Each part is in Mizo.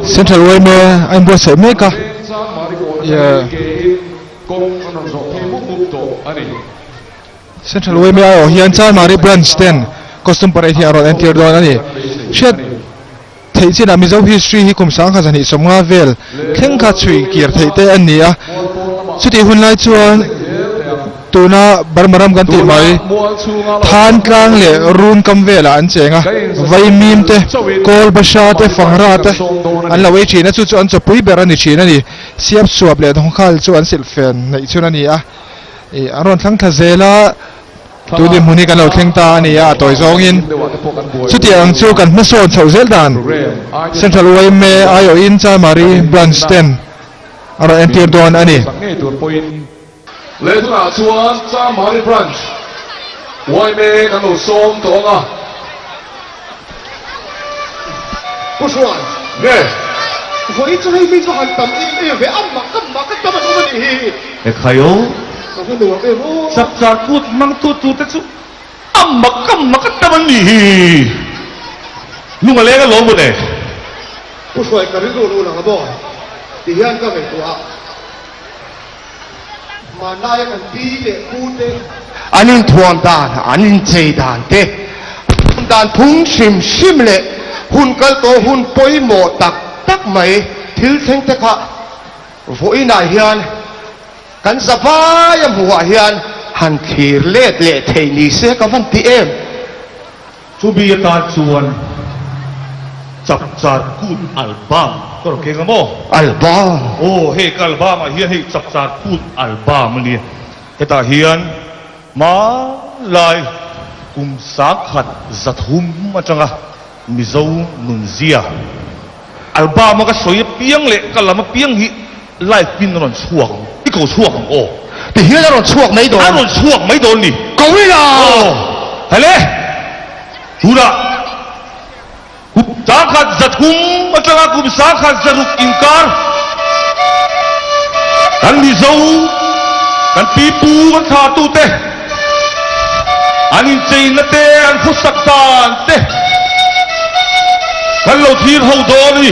Central yma a inbuatsaih mek a Central yma aiawh hian Chanmari branch ten costume parade hi a rawn entir dawn a ni. Hriat theih chinah Mizo history hi kum sangkhat zahnih sawmnga vel thleng kha chhui kir theih te a ni a, chutih hun lai chuan tuna Burma ram kan tih mai Than tlang leh Run kam velah an cheng a, Vaimim te, Kawl Basha te, Fangra te an lo ei thin a, chu chu an chawpui ber a ni thin a ni. Siap suap leh Dawngkhal chu an silhfen neih chhun a ni a, ih an rawn thlang thla zel a. Tu dinhmun hi kan lo thleng ta a ni a, a tawi zawngin chutiang chu kan hmasawn chhoh zel dan Central yma aiawhin Chanmari Branch ten a rawn entir dawn a ni. Leh tunah chuan Chanmari Branch yma kan lo sawm tawh ang a. Pu Hruai. Nge? Vawi chu hei mi chu han tam em em ve, a mak a mak a tam an awm a nih hi. E khai aw. Ka va nuam em aw. Chapchar kut hmang tu tu te chu a mak a mak a tam an nih hi. Lung a leng a lawm mawle. Pu Hruai ka rilru lo lang a maw? Ti hian ka ngaihtuah a. Hmanlaia kan pi leh pu te. An inthuam dan, an inchei dan te, an dan phung hrim hrim leh hun kal tawh hun pawimawh tak tak mai thil thleng te kha vawiinah hian kan zavaia hmuhah hian han thlir let leh thei ni se ka van ti em? Chumi atan chuan Chapchar Kut Album ka rawn keng a maw? Album? Aw, hei ka album ah hian hei Chapchar Kut Album a nia. Hetah hian hmanlai kum sangkhat zathum atanga Mizo nunzia album a ka sawi apiang leh ka lam apiang hi live pin a rawn chhuak ang, i ko chhuak ang aw. Ti hian a rawn chhuak mai dawn. A rawn chhuak mai dawn ni. Ko ila! Aw, hele! Tunah kum sangkhat zathum atanga kum sangkhat zaruk inkar kan Mizo, kan pipu, kan thlatute an incheina te, an khawsak dan te kan lo thlir ho dawn a ni.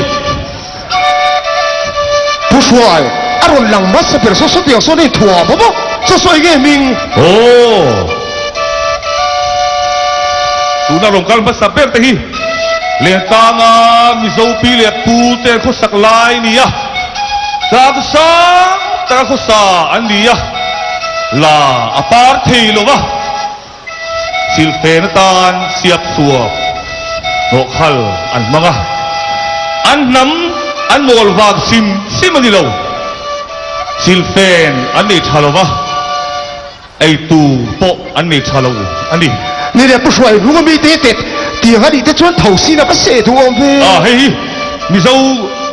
Pu Hruai, a rawn lang hmasa ber saw saw tiang sawn a inthuam a maw? Chaw saw enge hming? Aw. Tuna rawn kal hmasa ber te hi Lentanga Mizo pi leh pu te an khawsak lai a ni a, tlang sang taka khawsa an ni a, la a par thei lo va, Silhfen atan siap suap hnawhkhal an hmang a, an hnam an mawl vang hrim hrim a ni lo. Silhfen an nei tha lo va, eitu pawh an nei tha lo a ni. Ni leh Pu Hruai hnung ami te tet tiang a nih te chuan tho sin a va seh duh awm ve. A, hei hi Mizo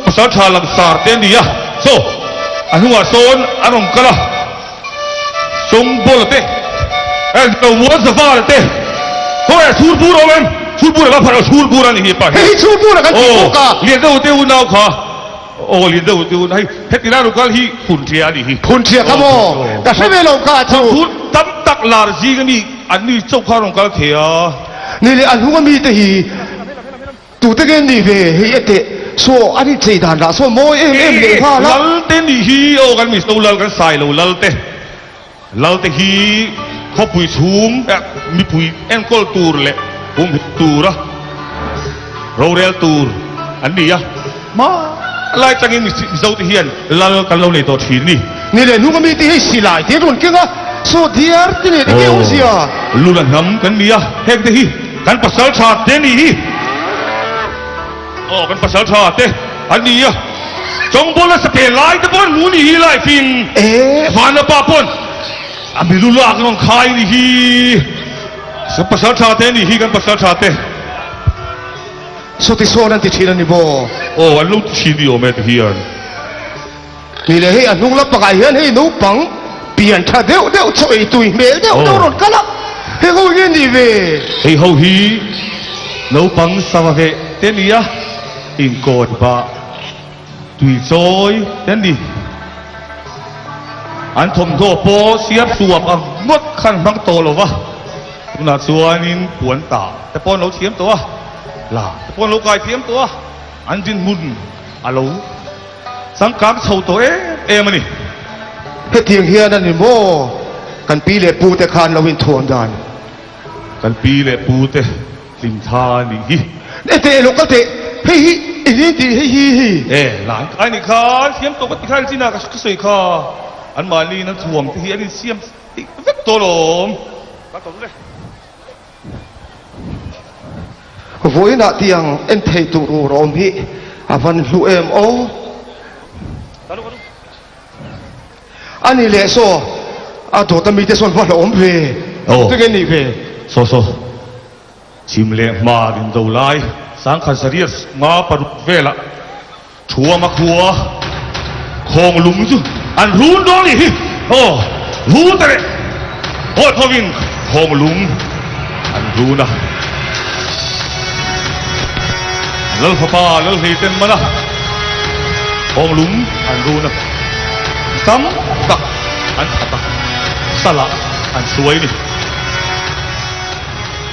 pasal tha langsar te a ni a, chaw a hnungah sawn an rawn kal a. Sawngbawl te, lo mual zavar te, khawngaih chhur bur awm em? Chhur bur ava pharh chhur bur a ni hi pa hi. Hei hi chhur bur a kan tih bawk a. Lian deuh te unau kha, aw lian deuh te unau hei heti lai rukal hi phun ṭhia a ni hi. Phun ṭhia kha maw? Ka hre ve lo kha chu. Phun tam tak lar zing a mi an ni chauh kha rawn kal thei a. Ni leh a hnung a mi te hi. Tute nge ni ve hei e teh saw an inchei dan lah saw mawi em em leh nghal a. Lal te nih hi aw kan Mizo lal kan sai lo lal te lal te hi khawpui chhung mipui enkawl tur leh humhim tura rorel tur an ni a hmalai tangin Mizo te hian lal kan lo nei tawh thin ni. Ni leh hnung ami te hei silai te an rawn keng a saw diar te leh enge awmzia. Lula hnam kan ni a heng te hi. Kan pasal tha te ni hi. Aw kan pasal tha te an ni a. Chawngbawla sate lai te pawh an hmu ni hi live in. Vana pa pawn a milu lak rawn khai ni hi. Kan pasal tha te ni hi kan pasal tha te. Sawti sawn an ti thin a ni maw? Aw an lo ti thin ni awm e ti hian. Ni leh hei a hnung lampangah hian hei naupang pian tha deuh deuh chaw ei tui hmel deuh deuh rawn kal a, hei ho hi ni ve. Hei ho hi naupang sava ve te ni a, inkawt bah tui chawi te ni. An thawmhnaw pawh siam suam ang ngawt khan hmang tawh lo va, tunah chuanin puan tah te pawh an lo thiam tawh a, la te pawh an lo kai thiam tawh a. An dinhmun a lo changkang chho tawh em em a ni. Hetiang hian a ni maw kan pi leh pu te khan lo inthuam dan? Kan pi leh pu te hlim thla a nih hi. E teh lo kal teh, hei hi eng nge tih hei hi hi? E lan kai nih khan thiam tawh ka ti khan chinah ka sawi kha anmahni in an thuam te hi an insiam vek tawh alawm. Kal tawh lut e. Vawiinah tiang en thei tur ur awm hi a van hlu em aw. A ni leh saw, a dawt a mite sawn va hlauhawm ve, Aw. Tinge nih ve? Saw saw, chhim leh hmar in do lai, sangkhat zariat nga paruk velah Thuama khua khawng lung chu an run dawn nih hi. Aw, Vuta leh hawi thovin khawng lung an run a. Lalfapa Lalhleiten mana khawng lung an run a. Tam tak an that a, salah an hruai ni.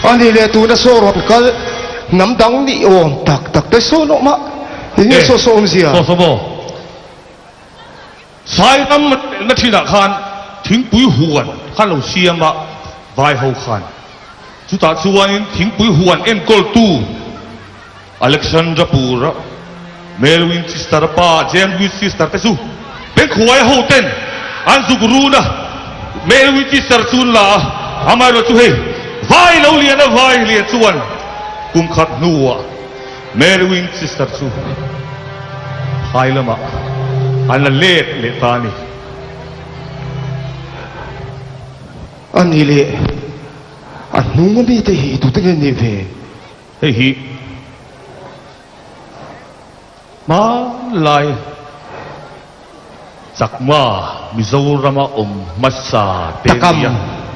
A ni leh tuna saw rawn kal hnam dang ni awm tak tak te sawn awm a. Enge saw saw awmzia? Saw saw maw? Sai ram na thinah khan thingpui huan kha lo siam a vai ho khan. Chutah chuanin thingpui huan enkawltu Alexandra Pura, Mel Winchester a pa James Winchester te chu Bengkhuai ho ten an zuk run a, Mel Winchester chu an la a, amaherawhchu hei vai lo lian a vai lian chuan kum khat hnuah Mary Winchester chu phai lamah an la let leh ta a ni. A ni leh a hnung ami te hi tute nge ni ve? Hei hi hmanlai Chakma Mizorama awm hmasa te nia.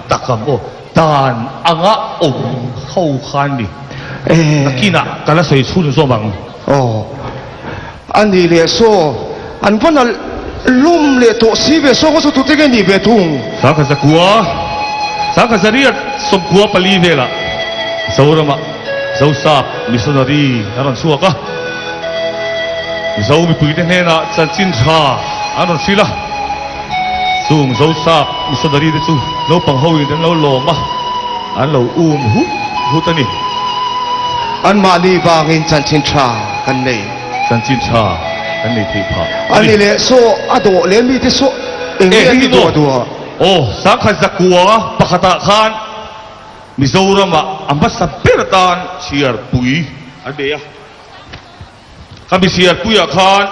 Takam aw. Dan anga awm ho kha an ni. Nakinah ka la sawi chhun zawm ang. Aw. A ni leh saw an va nalh lawm leh tawh si ve saw chu tute nge nih ve thung. Sangkhat zakua, sangkhat zariat sawmkhua pali velah Zoramah Zosap Missionary a rawn chhuak a. Mizo mipuite hnenah chanchin tha an rawn hrilh a, chung Zosap missionary te chu naupang hoin an lo lawm a, an lo um hut hut a ni. Anmahni vangin chanchin tha kan nei. Chanchin tha kan nei theih phah a ni. A ni leh saw a dawh leh mite saw eng nge an ti duah duah? Aw, sangkhat zakua pakhatah khan Mizoramah a hmasa ber atan chhiarpui an nei a. Ka misiarpuiah khan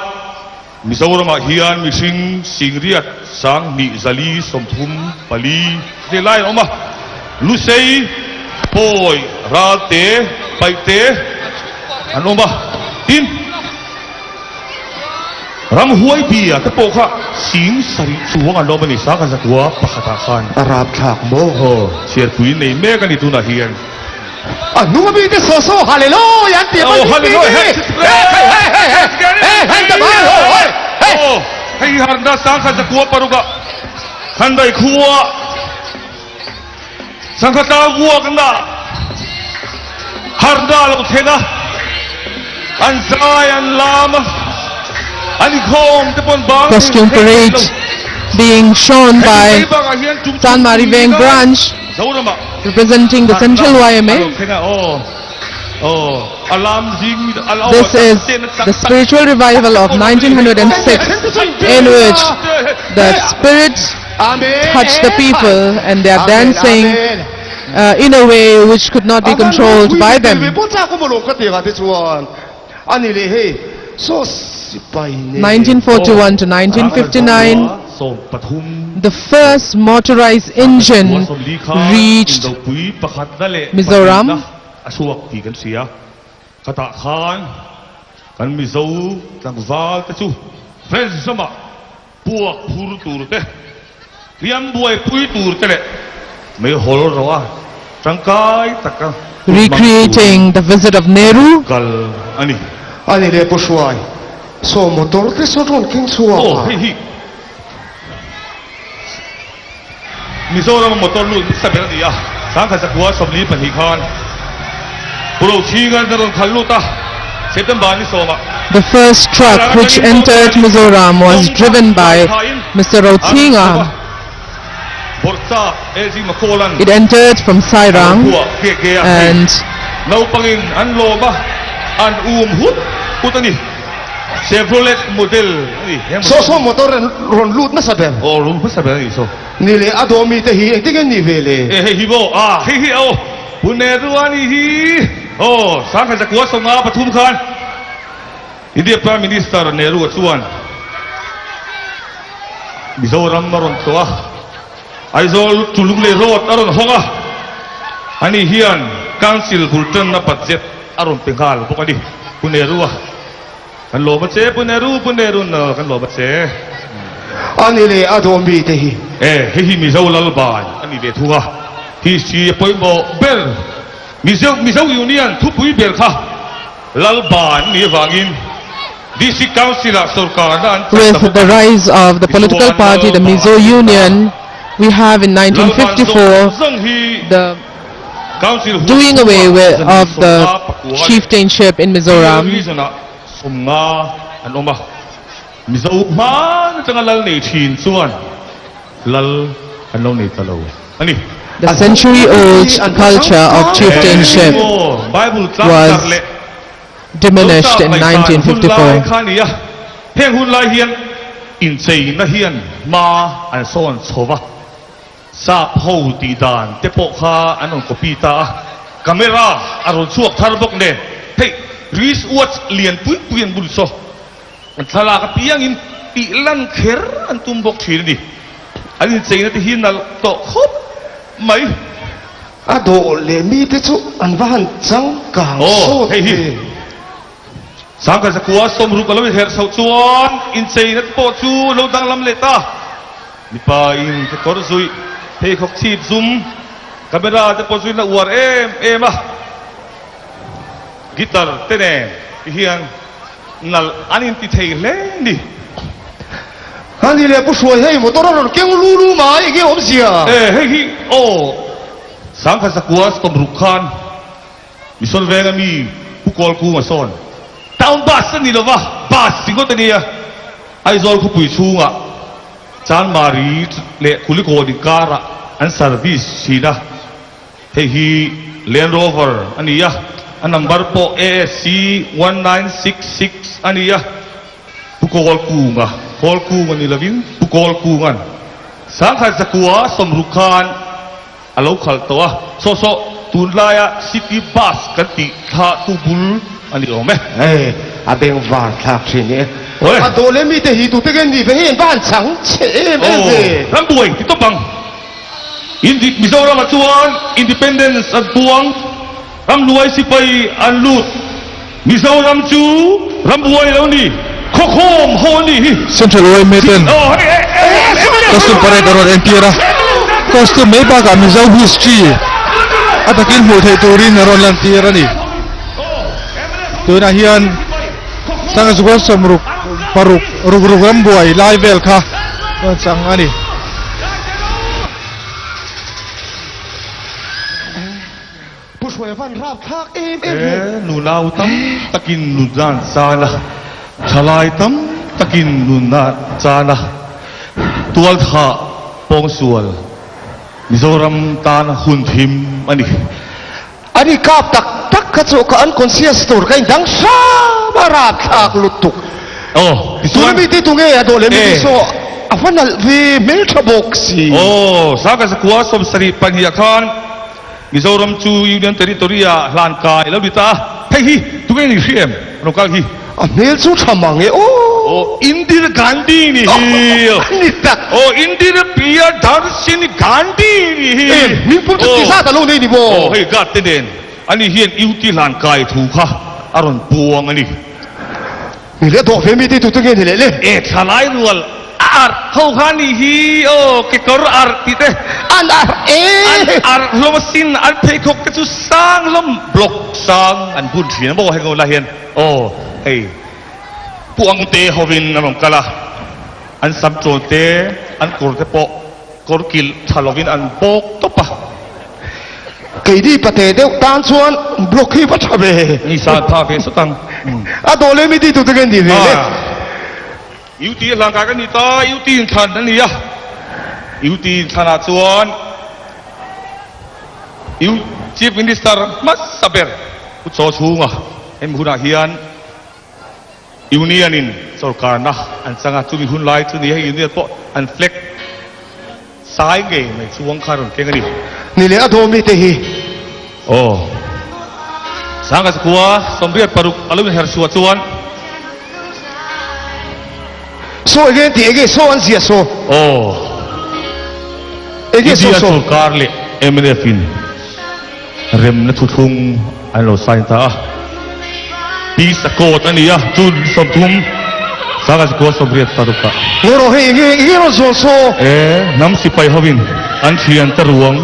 Mizoramah hian mihring singriat 2024 vel lai an awm a, Lusei, Pawi, Ralte, Paihte an awm a, tin Ramhuai bia te pawh kha 70,000 chuang an awm a ni, sangkhat zakua pakhatah khan. A rapthlak maw? Aw, chhiarpui nei mek a ni tunah hian. A hnung ami te saw saw Hallelujah an ti a Hallelujah hei harna sangkhat zakua paruka khandai khua sangkhat tlang vuak na harna lo thlen a an zai an lam a an inkhawm te pawn bang Costume parade being shown by Chanmari Veng branch. Representing the Central YMA. This is the spiritual revival of 1906 in which the spirit touched the people and they are dancing uh, in a way which could not be controlled by them. 1941 to 1959, the first motorized engine reached Mizoram. A chhuak tih kan hria. Khatah khan kan Mizo tlangval te chu French ramah puak phur tur te, hliam buaipui tur te leh meihawl rawh a tangkai taka hun hmang Recreating the visit of Nehru. kal a ni. A ni leh Pu Hruai, saw motor te saw rawn keng chhuak Aw a. hei hi Mizoram a motor lut hmasa ber a ni a, 1942 khan Pu Rochhinga a rawn khalh lut a. The first truck which entered Mizoram was driven by Mr. Rothinga. It entered from Sairang and Saw saw motor rawn lut nasa ber. Ni leh a dawh mite hi engtin nge nih ve le? E hei hi maw? A hei hi aw Pune chu a nih hi aw Sangkhat zakua sawnga pathum khan India Prime Minister Nehru a chuan Mizoram a rawn tlawh a, Aizawl to Lunglei Road a rawn hawng a, ani hian Council bul tanna budget a rawn pe nghal bawk a ni Pu Nehru a. Kan lawm a che Pu Nehru, Pu Nehru na kan lawm a che. A ni leh a dawm mi te hi. E, hei hi Mizo Lalban a ni ve thung a, history a pawimawh ber Mizo Mizo Union thupui ber kha Lalban a nih avangin District Council ah sorkarna an chan ta With bawk the a, rise of the political tichuan party, the Lalban Mizo a ni ta. Union, we have in Lalban 1954 zawng zawng hi the Council huam doing away chhungah with zahnih of the sawmnga pakua leh chieftainship in Mizoram. Region ah Sawmnga an awm a, Mizo hman atanga lal nei thin chuan lal an lo nei ta lo a ni. The century old culture of chieftainship was diminished in 1954. Kha ni a, heng hun lai hian incheina hian hma an sawn chho va. Sap ho tih dan te pawh kha an rawn copy ta a, camera a rawn chhuak thar bawk nen, hei wrist watch lian pui pui an bun saw, an thlalak apiangin tih lan kher an tum bawk thin a ni. An incheina te hi nalh tawh khawp mai. A dawh leh mite chu an va han changkang Aw, sawt hei hi ve. Sangkhat zakua sawmruk a lo inherh chhoh chuan incheina te pawh chu a lo danglam leh ta. Mipa in kekawr zuih, pheikhawk chhip zum, camera te pawh zuiin a uar em em a, guitar te nen ti hian nalh an inti thei hle ni. A ni leh Pu Hruai hei motor a rawn keng lu lu mai enge awmzia? E hei hi aw Sangkhat zakua sawmruk khan Mission venga mi Pu Kawlkunga sawn Town Bus a ni lova, bus ringawt a nia. Aizawl khawpui chhungah Chanmari leh Kulikawn inkarah an service thin a, hei hi Land Rover a ni a, a number pawh ASC 1966 a ni a, Pu Kawlkunga, Kawlkunga ni lovin Pu Kawlkunga'n Sangkhat Zakua sawmruk khan a lo khalh tawh a, saw saw tunlaia city bus kan tih thla tu bul a ni awm e. Hei a beng var thlak thin e. Awle. A dawh leh mite hi tute nge ni ve hei an va han chang chhe em em ve. Aw rambuai ti tawp ang. Indi Mizoram ah chuan independence an puang, ramhnuai sipai an lut. Mizoram chu rambuai lo ni, khawkhawm ho a nih hi. Central yma ten costume parade a rawn entir a, costume mai bakah Mizo history a takin hmuh theih turin a rawn lantir a ni. Tunah hian Sangzual sawmruk paruk ruk ruk rambuai lai vel kha rawn chang a ni. Pu Hruaia van rap thlak em em hi. E, nunau tam takin nunna an chan a, thalai tam takin nunna an chan a, tualthah pawngsual Mizoram tan hun thim a ni. Ani kap tak tak kha chu ka unconscious tur ka indang hram a rapthlak lutuk. Aw, tichuan. Tuna mi te tunge a dawh leh mi E. saw a va nalh ve hmeltha bawk si. Aw, Sangha zakua 72 ah khan Mizoram chu Union Territory ah hlan kai lo ni ta a, hei hi tunge ni hri em rawn kal hi? A hmel chu tha mang e aw. Aw Indira Gandhi ni hi. A ni tak. Aw Indira Priya Darshini Gandhi ni hi. Em hming pum chu ti zat a lo nei ni maw? Aw hei guard te nen ani hian UT hlan kai thu kha a rawn puang a ni. Ni leh dawh ve mi te tu te nge ni leh le? E thlalai rual a arh ho kha ni hi aw kekawr arh tih te. An arh e. An arh hlawm asin an pheikhawk te chu sang hlawm block sang an bun thin a maw heng ho lai hian aw hei puang te hovin an rawn kal a an sam chawn te an kawr te pawh kawr kilh tha lovin an bawk tawp a. Keini pate deuh tan chuan block hi va tha ve. Ni sa tha ve sawt ang. A dawh leh mi ti tu te nge ni ve le. UT a hlangkai ka ni ta, UT inthlan a ni a. UT inthlanah chuan U Chief Minister hmasa ber Pu Chaw Chhunga hemi hunah hian Union in sorkarna an chang a, chumi hun lai chu ni hei Union pawh an flag sai ngei mai chuang kha rawn keng a ni. Ni leh a dawm mite hi. Aw. Sangha khua 86 a lo inher chhuah chuan. Saw enge an tih enge saw an ziah saw. Aw. Enge saw India saw. sorkar leh mnf in. Remna thuthlung an lo sign ta a, Peace Accord a ni a, June 30, 1986 ah. Ngaw rawh hei enge enge rawn zawn saw. E, hnam sipai hovin an thiante ruang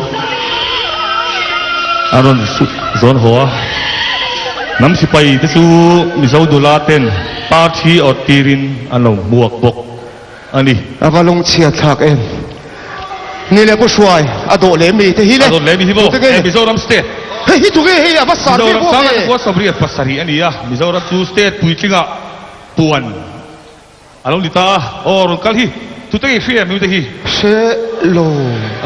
an rawn zawn haw a, hnam sipai te chu Mizo nula ten parthi awrh tirin an lo hmuak bawk. a ni. A va lungchhia thlak em. Ni le Pu Hruai, a dawh leh mi te hi le. A dawh leh mi hi maw? E Mizoram state. Hei hi tunge hei a va sar ve bawk e. Mizoram sanga khua 87 a ni a, Mizoram chu state puitlinga puan a lo ni ta a. Aw rawn kal hi tute nge hria em mi te hi? Hre lo.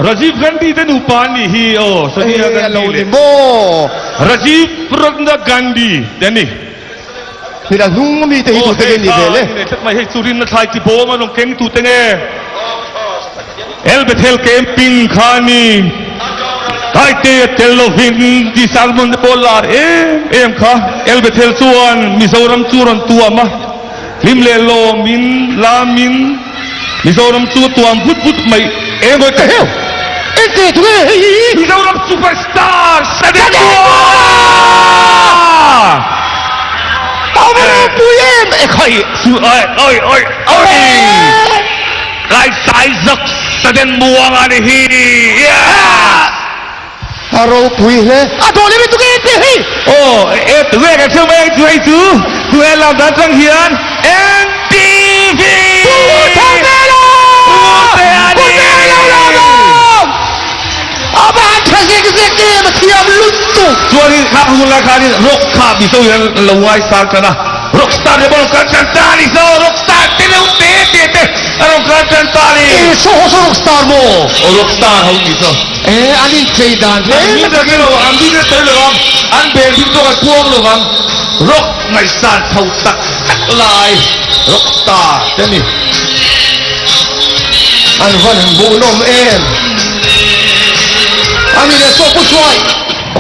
Rajiv Gandhi te nupa an nih hi aw Sonia Gandhi leh. E a lo ni maw? Rajiv Ratna Gandhi te an ni. Hmel a hnung ami te hi tute nge ni ve le? Aw hei tlat mai, hei chu rinna thlai chi bawm a rawn keng tute nge? El Bethel camping kha a ni. Taite a tel lovin ti sermon te pawh lar em em kha. El Bethel chuan Mizoram chu rawn tuam a, hlim leh lawmin lamin Mizoram chu a tuam vut vut mai. Eng ngawi ta heuh! Eng te tunge hei hi? Mizoram superstar Sadenua! A va ropui em! E khai! Su oi oi oi oi! Kai sai zawk Sadenmuang a ni hi! Yeah! A ropui hle. A dawh leh mai tunge eng te hei? Aw e tunge kan hriat mai ang chu hei chu tunge lam dan atang hian NTV! Pu Thangvela! Pu Tea lo lam ang! A va han tha zek zek em a thiam lutuk. Chuanin kha hun lai khanin rock kha Mizo in an lo ngaisang tan a, rock star te pawh a rawn kal tan ta a ni zo, rock star te reuh te te te a rawn kal tan ta a ni. E saw ho saw rock star maw? Aw rock star ho ni saw. E an inchei dan hle An min reng ilo, an min reng sawi lo vang, an bel him zawk an puang lo vang, rock ngaihsan chho tak tak lai rock star te a ni. An van hmuhnawm em. A ni leh saw Pu Hruai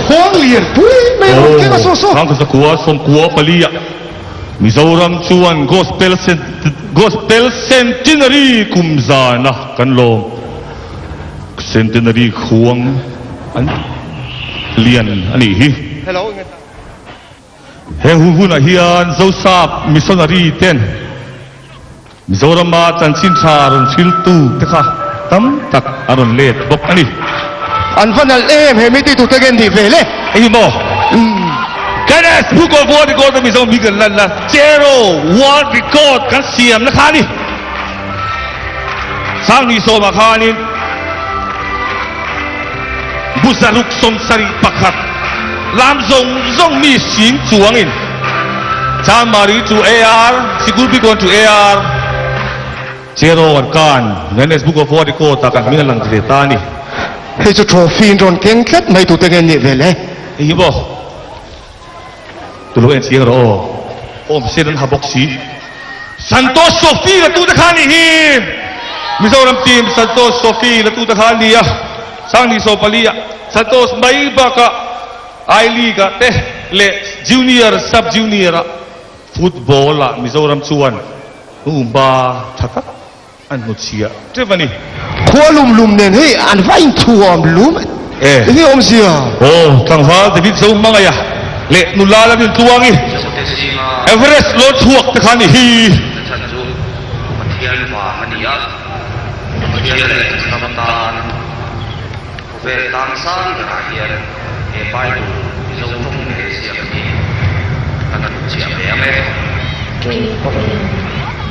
khuang lian pui mai rawn keng a saw saw. Aw, Sangkasakua sawmkua palia Mizoram chuan Gospel Gospel Centenary kum zana kan lawm. Centenary khuang an lian a nih hi. He hun hunah hian Zosap Missionary ten Mizorama chanchin tha rawn hriltu te kha tam tak an rawn let bawk a ni. An va nalh em he mi titute nge nih ve le? Eng maw? Guinness Book of World Record a Mizo mi kan lan a, Chero World Record kan siam na kha a ni. Sangni sawmah khanin Buzaruk 71 lam zawng zawng mi sing chuangin Chanmari to AR, Sikulbikawn to AR, Cheraw an kan Guinness Book of World Record ah kan hming a lang ve ta a ni. Hei chu trophy in rawn keng tlat mai tute nge nih ve le? Hei hi maw? Tulu en chiang rawh aw. Awm sen an ha bawk si. Santosh Trophy la tute kha nih hi. Mizoram team Santosh Trophy la tute kha an ni a. Sangni 14 ah Santosh mai bakah I League ah te leh Junior Sub Junior ah Football ah Mizoram chuan hmumba tha tak An hmu chhia tep a ni. Khua lum lum nen hei an va inthuam lum e. Enge awmzia? Aw, tlangval David Zo hmangaih a leh nula lam intluang i Everest lawn chhuak te kha ni hi. Chhan chu Pathian vang a ni a, Pathian leh kan ram tan khawvel tlang sang berah hian he Bible Mizo tawng ngei ziak hi kan hnutchhiah ve ang e. Kei pawhin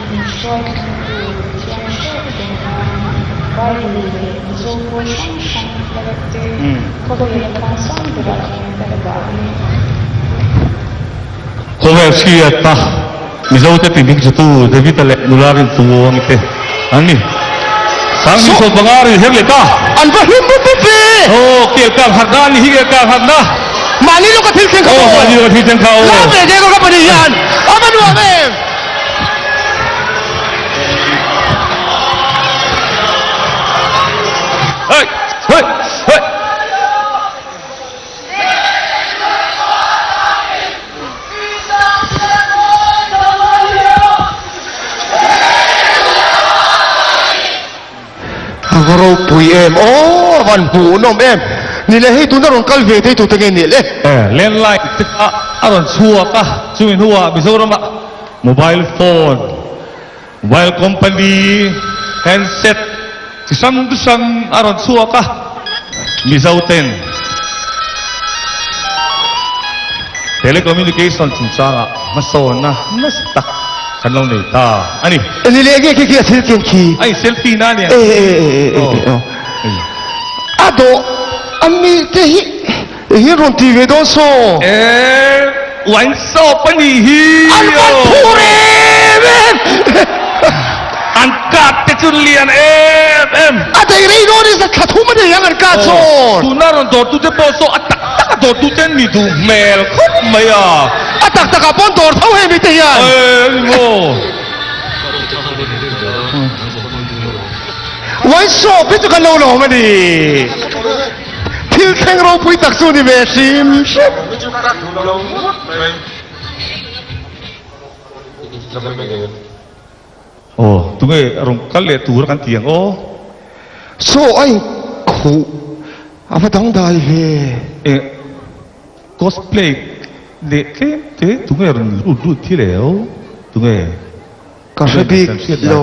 min hruai thlengtu Pathian hriat reng a. Bible leh Mizo pawl hrang hrang flag te khawvel tlang sang berah hian kan dah a ni. Khawvel hriata Mizote tihming zutu David-a leh nula rintu ang te an ni. Sanghnih 15 rin her leh ta. An va hlim bup bup ve! Aw, kel kang hatna a ni hi, kel kang hatna. Mahni lawka thil thleng kha maw? Aw, mahni lawka thil thleng kha aw. Lam leh deng ka pahnih hian a va nuam em! Hei! Hei! Hei! A va ropui em aw, a van hmuhnawm em. Ni leh hei tuna rawn kal ve thei tute nge ni le? Landline te kha a rawn chhuak a, chumi hnuah Mizoramah mobile phone, mobile company, handset chi hrang hrang a rawn chhuak a, Mizo ten telecommunication chungchangah hmasawnna nasa tak kan lo nei ta a ni. Ni leh nge khi khi a thil ken khi? A in selfie na ania. E e e e e e. A dawh a mi te hi Eng in rawn ti ve dawn saw? E, wine shop a nih hi. An van phur em em! An card te chu lian em em. A daih rei dawn in thla thum a nei ang an card sawn. Tuna rawn dawr tute pawh saw a tak tak a dawr tute an nih duh hmel khawp mai a. A tak tak ah pawn dawr tho hei mite hian. E, a ni maw? Wine shop hi chu kan lo lawm a ni. Thil thleng ropui tak chu ni ve hrim hrim. Aw, tunge a rawn kal leh tur a kan ti ang aw. Saw a inkhuh a va dangdai ve. E, cosplay leh tlem te tunge rawn lut lut thi leh aw, tunge. Ka hre bik lo.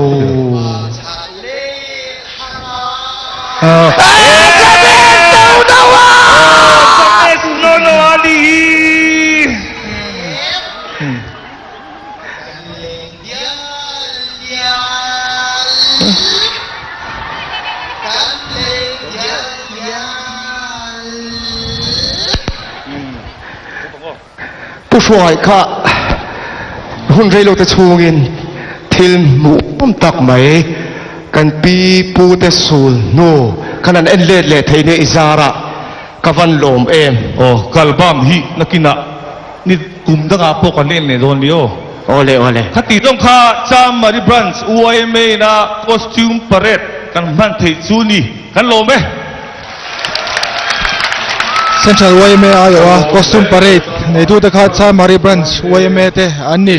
Pu Hruai kha hun reilo te chhungin thil hmuhawm tak mai kan pi pu te sul hnu khan an en let leh thei nia i zarah ka van lawm em. Aw kalbam hi nakinah ni kum dangah pawh kan en leh dawn ni aw. Awle awle. Khati zawng kha Chamari Branch YMA ina costume parade kan hman theih chu ni kan lawm e. Central yma aiawha costume parade neitute kha Chanmari Branch yma te an ni.